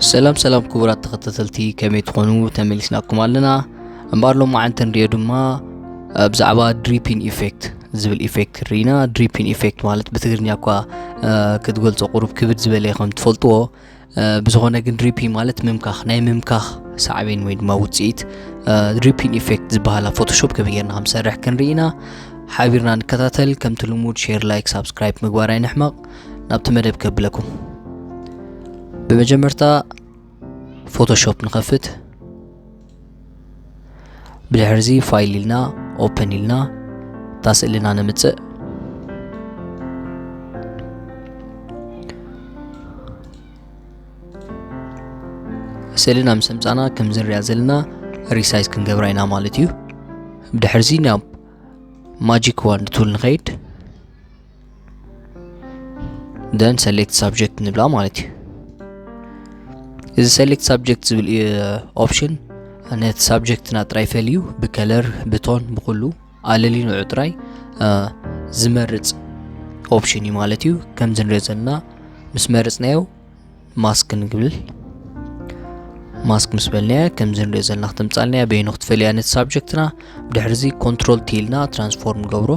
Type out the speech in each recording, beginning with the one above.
ሰላም ሰላም ክቡራት ተኸታተልቲ፣ ከመይ ትኾኑ? ተመሊስናኩም ኣለና። እምበኣር ሎማዓንቲ ንሪኦ ድማ ብዛዕባ ድሪፒን ኢፌክት ዝብል ኢፌክት ርኢና። ድሪፒን ኢፌክት ማለት ብትግርኛ እኳ ክትገልጾ ቁሩብ ክብድ ዝበለ ከም ትፈልጥዎ፣ ብዝኾነ ግን ድሪፒን ማለት ምምካኽ፣ ናይ ምምካኽ ሳዕቤን ወይ ድማ ውፅኢት ድሪፒን ኢፌክት ዝበሃል ኣብ ፎቶሾፕ ከመይ ጌርና ከምሰርሕ ክንርኢ ኢና። ሓቢርና ንከታተል። ከምቲ ልሙድ ሼር፣ ላይክ፣ ሳብስክራይብ ምግባር ኣይንሕመቕ። ናብቲ መደብ ከብለኩም። ብመጀመርታ ፎቶሾፕ ንኸፍት። ብድሕርዚ ፋይል ኢልና ኦፕን ኢልና እታ ስእልና ነምጽእ። ስእልና ምስ ኣምጻና ከምዚ ንሪኣ ዘለና ሪሳይዝ ክንገብራ ኢና ማለት እዩ። ብድሕርዚ ናብ ማጂክ ዋንድ ቱል ንኸይድ። ደን ሰሌክት ሳብጀክት ንብላ ማለት እዩ። እዚ ሰሌክት ሳብጀክት ዝብል ኦፕሽን ነቲ ሳብጀክትና ጥራይ ፈልዩ ብከለር፣ ብቶን፣ ብኩሉ ኣለሊንዑ ጥራይ ዝመርጽ ኦፕሽን እዩ ማለት እዩ። ከምዚ ንሪኦ ዘለና ምስ መረጽናዮ ማስክ ንግብል። ማስክ ምስ በልናያ ከምዚ ንሪኦ ዘለና ክትምጻልናያ። በይኑ ክትፈልያ ነቲ ሳብጀክትና። ብድሕርዚ ኮንትሮል ቲ ኢልና ትራንስፎርም ንገብሮ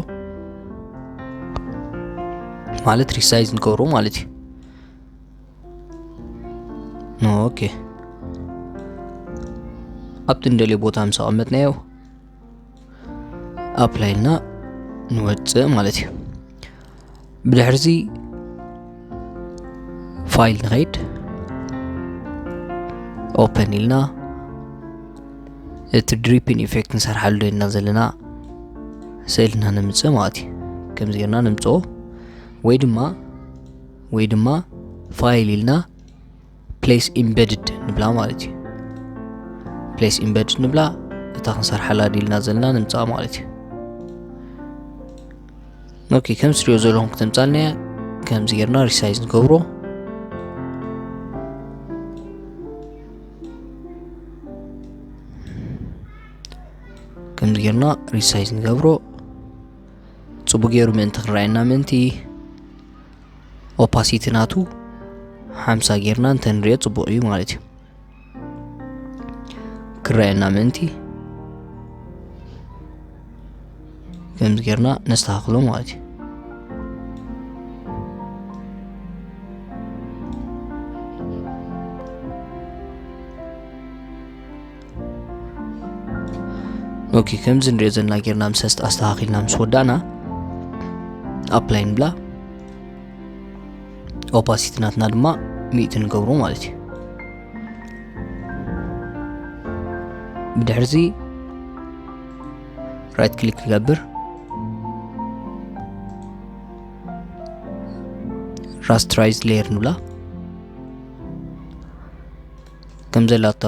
ማለት ሪሳይዝ ንገብሮ ማለት እዩ። ኦኬ፣ ኣብቲ እንደልዮ ቦታ ምስ ኣቐመጥናዮ ኣፕላይ ኢልና ንወፅእ ማለት እዩ። ብድሕርዚ ፋይል ንኸይድ፣ ኦፐን ኢልና እቲ ድሪፒን ኢፌክት ንሰርሓሉ ዶ ኢልና ዘለና ስእልና ንምፅእ ማለት እዩ። ከምዚ ጌርና ንምፅኦ ወይ ድማ ወይ ድማ ፋይል ኢልና ፕሌስ ኢምበድድ ንብላ ማለት እዩ። ፕሌስ ኢምበድድ ንብላ፣ እታ ክንሰርሓላ ድልና ዘለና ንምፃእ ማለት እዩ። ኦኬ፣ ከም ስሪዮ ዘለኹም ክተምፃልና እያ። ከምዚ ጌርና ሪሳይዝ ንገብሮ። ከምዚ ጌርና ሪሳይዝ ንገብሮ። ፅቡቅ ገይሩ ምእንቲ ክረኣየና ምእንቲ ኦፓሲቲ ናቱ ሓምሳ ጌርና እንተንሪኦ ጽቡቕ እዩ ማለት እዩ። ክረኣየና ምእንቲ ከምዚ ጌርና ነስተኻኽሎ ማለት እዩ። ኦኬ፣ ከምዚ ንሪኦ ዘለና ጌርና ምስ ኣስተ-፣ ኣስተኻኺልና ምስ ወዳእና ኣፕላይ ንብላ። ኦፓሲቲ ናትና ድማ ሚእቲ ንገብሮ ማለት እዩ። ብድሕርዚ ራይት ክሊክ ንገብር፣ ራስተራይዝ ሌየር ንብላ። ከም ዘላታ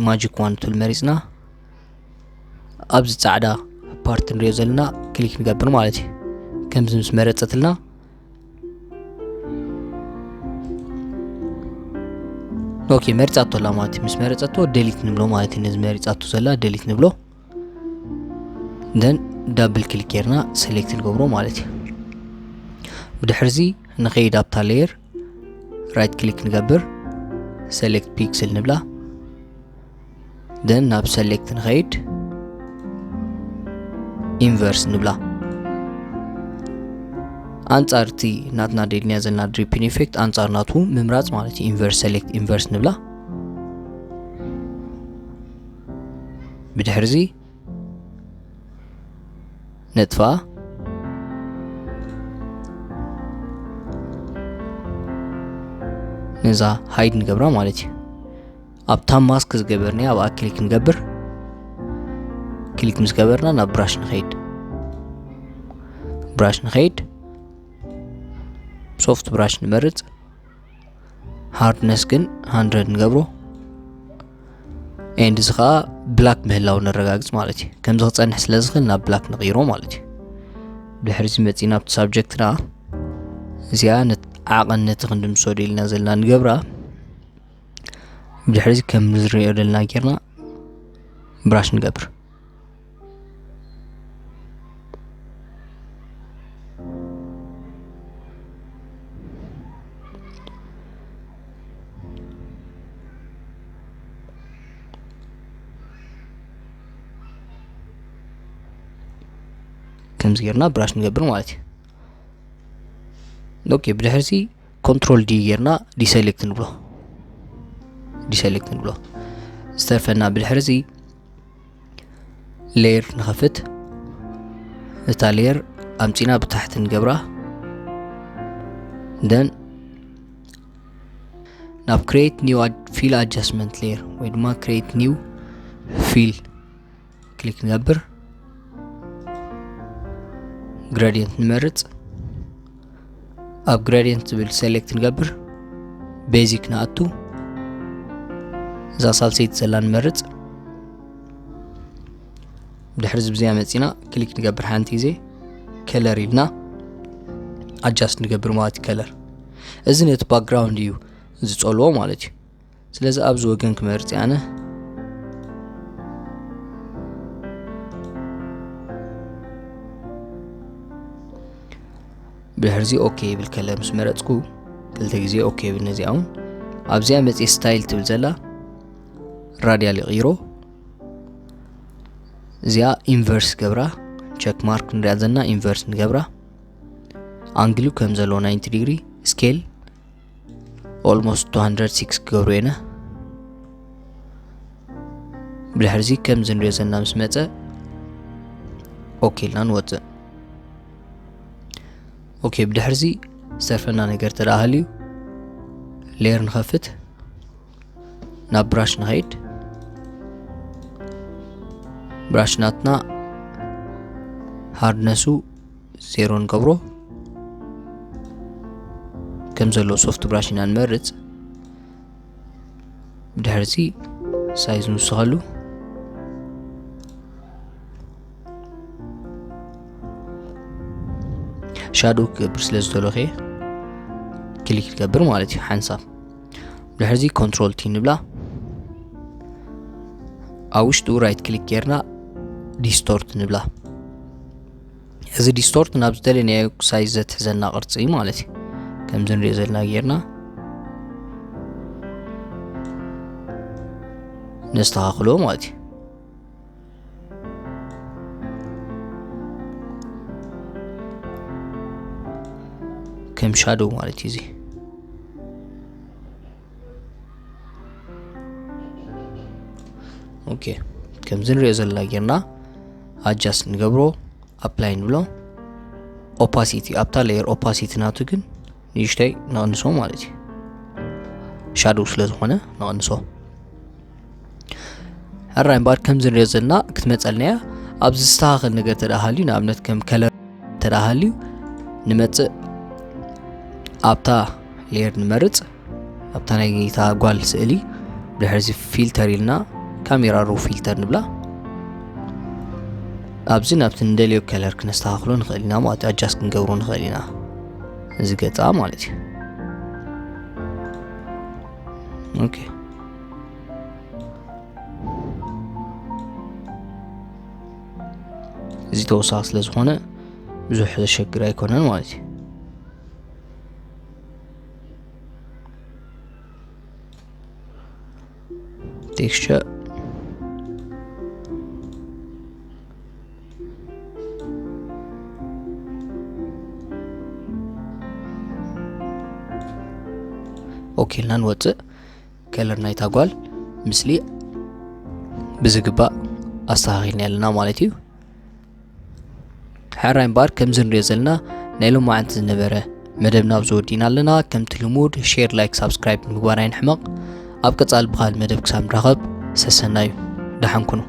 ማጂክ ዋን ቱል መሪጽና ኣብዚ ጻዕዳ ፓርት ንሪኦ ዘለና ክሊክ ንገብር ማለት እዩ። ከምዚ ምስ መረጸትልና፣ ኦኬ፣ መሪጻቶ ኣላ ማለት እዩ። ምስ መረጸቶ ደሊት ንብሎ ማለት እዩ። ነዚ መሪጻቶ ዘላ ደሊት ንብሎ። ደን ዳብል ክሊክ ጌርና ሰሌክት ንገብሮ ማለት እዩ። ብድሕርዚ ንኸይድ ኣብታ ሌየር ራይት ክሊክ ንገብር፣ ሰሌክት ፒክስል ንብላ። ደን ናብ ሰሌክት ንኸይድ፣ ኢንቨርስ ንብላ። ኣንጻር እቲ ናትና ደልናዮ ዘለና ድሪፒን ኢፌክት ኣንጻር ናቱ ምምራጽ ማለት እዩ። ኢንቨርስ፣ ሰሌክት ኢንቨርስ ንብላ። ብድሕርዚ ነጥፋ። ነዛ ሃይድ ንገብራ ማለት እዩ። ኣብታ ማስክ ዝገበርናያ ኣብኣ ክሊክ ንገብር። ክሊክ ምስ ገበርና ናብ ብራሽ ንኸይድ። ብራሽ ንኸይድ። ሶፍት ብራሽ ንመርጽ። ሃርድነስ ግን ሃንድረድ ንገብሮ። ኤንድ እዚ ኸኣ ብላክ ምህላው ነረጋግጽ ማለት እዩ። ከምዚ ክጸንሕ ስለ ዝኽእል ናብ ብላክ ንቕይሮ ማለት እዩ። ድሕሪ እዚ መጺና ኣብቲ ሳብጀክትና እዚኣ ነት-፣ ዓቐን ነቲ ክንዲ ምስ ወደ ኢልና ዘለና ንገብራ። ብድሕሪ እዚ ከም ንሪኦ ዘለና ጌርና ብራሽ ንገብር። ከምዚ ጌርና ብራሽ ንገብር ማለት እዩ። ኦኬ፣ ብድሕርዚ ኮንትሮል ዲ ጌርና ዲሰሌክት ንብሎ፣ ዲሰሌክት ንብሎ። ዝተርፈና ብድሕርዚ ሌየር ንኸፍት። እታ ሌየር ኣምጺና ብታሕቲ ንገብራ። ደን ናብ create new fill adjustment layer ወይ ድማ create new fill ክሊክ ንገብር። ግራዲየንት ንመርጽ። ኣብ ግራዲየንት ዝብል ሴሌክት ንገብር። ቤዚክ ንኣቱ። እዛ ሳልሰይቲ ዘላ ንመርጽ። ድሕሪ ዝብዚያ መጺና ክሊክ ንገብር ሓንቲ ግዜ። ከለር ኢልና ኣጃስት ንገብር ማለት እዩ። ከለር እዚ ነቲ ባክግራውንድ እዩ ዝጸልዎ ማለት እዩ። ስለዚ ኣብዚ ወገን ክመርጽ እየ ኣነ። ብድሕርዚ ኦኬ ይብል። ከለር ምስ መረጽኩ ክልተ ግዜ ኦኬ ይብል። ነዚኣ እውን ኣብዚኣ መጽየ ስታይል ትብል ዘላ ራዲያል ይቕይሮ። እዚኣ ኢንቨርስ ገብራ፣ ቸክ ማርክ ንሪኣ ዘለና ኢንቨርስ ንገብራ። ኣንግሉ ከም ዘለዎ ናይንቲ ዲግሪ፣ ስኬል ኦልሞስት ቱ ሃንድረድ ሲክስ ክገብሮ ኢና። ብድሕርዚ ከምዚ ንሪኦ ዘለና ምስ መጸ ኦኬ ኢልና ንወጽእ። ኦኬ፣ ብድሕርዚ ዝተርፈና ነገር ተደኣ ሃልዩ ሌየር ንኸፍት፣ ናብ ብራሽ ንኸይድ። ብራሽ ናትና ሃርድነሱ ዜሮ ንገብሮ። ከም ዘሎ ሶፍት ብራሽ ኢና ንመርጽ። ብድሕርዚ ሳይዝ ንውስኸሉ። ሻዶው ክገብር ስለ ዝደለኹ ክሊክ ክገብር ማለት እዩ ሓንሳብ። ድሕርዚ ኮንትሮል ቲ ንብላ። ኣብ ውሽጡ ራይት ክሊክ ጌርና ዲስቶርት ንብላ። እዚ ዲስቶርት ናብ ዝደለናዮ ሳይዝ ዘትሕዘና ቅርጺ እዩ ማለት እዩ። ከምዚ ንሪኦ ዘለና ጌርና ነስተኻኽሎ ማለት እዩ። ከም ሻዶው ማለት እዩ እዚ። ኦኬ፣ ከምዚ ንሪኦ ዘለና ጌርና ኣጃስት ንገብሮ፣ ኣፕላይ ንብሎ። ኦፓሲቲ ኣብታ ሌየር ኦፓሲቲ ናቱ ግን ንእሽተይ ነቕንሶ ማለት እዩ። ሻዶው ስለ ዝኾነ ነቕንሶ። ሕራይ እምበኣር ከምዚ ንሪኦ ዘለና ክትመጸልና እያ። ኣብዚ ዝስተኻኸል ነገር ተደኣ ሃልዩ፣ ንኣብነት ከም ከለር ተደኣ ሃልዩ ንመጽእ፣ ኣብታ ሌየር ንመርጽ፣ ኣብታ ናይ እታ ጓል ስእሊ ብድሕርዚ ፊልተር ኢልና ካሜራ ሮ ፊልተር ንብላ። ኣብዚ ናብቲ ንደልዮ ከለር ክነስተኻኽሎ ንኽእል ኢና ማለት እዩ፣ ኣጃስት ክንገብሮ ንኽእል ኢና እዚ ገጻ ማለት እዩ። ኦኬ፣ እዚ ተወሳኺ ስለ ዝኾነ ብዙሕ ዘሸግር ኣይኮነን ማለት እዩ። ቴክስቸር ኦኬ ኢልና ንወጽእ። ከለር ናይታ ጓል ምስሊ ብዝግባእ ኣስተኻኺልና ኣለና ማለት እዩ። ሕራይ እምበኣር ከምዚ ንሪኦ ዘለና ናይ ሎማዓንቲ ዝነበረ መደብና ኣብዚ ወዲእና ኣለና። ከምቲ ልሙድ ሼር፣ ላይክ፣ ሳብስክራይብ ምግባር ኣይንሕመቕ። ኣብ ቀጻሊ ብኻልእ መደብ ክሳብ ንራኸብ ሰሰናዩ፣ ደሓን ኩኑ።